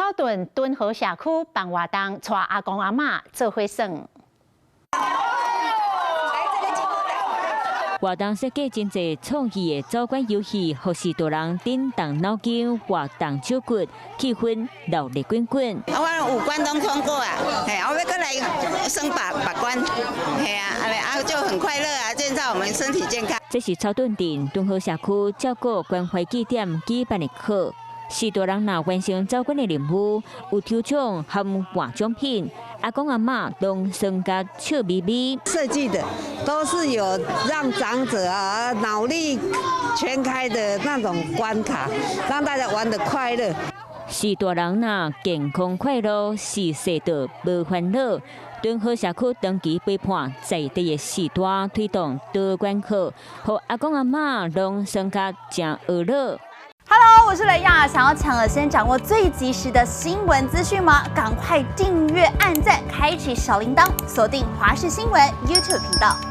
草屯敦和社區辦活動，帶阿公阿嬤做伙耍。來，這個活動設計真濟創意的走關遊戲，予序大人振動腦筋、活動手骨，氣氛熱鬧滾滾。我五關攏通過啊，嘿，我欲閣來耍別別關，嘿啊，啊就很快樂啊，建造我們身體健康。這是草屯鎮敦和社區照顧關懷據點舉辦的課，序大人若完成走關的任務，有抽獎和換獎品。阿公阿嬤攏耍甲笑眯眯。設計的都是有讓長者啊腦力全開的那種關卡，讓大家玩得快樂。序大人若健康快樂，是世道無煩惱。敦和社區長期陪伴在地的序大推動多關課，予阿公阿嬤攏耍甲誠呵樂。 Hello，我是雷亞，想要搶先掌握最及時的新聞資訊嗎？趕快訂閱、按讚、開啟小鈴鐺，鎖定華視新聞 YouTube 頻道。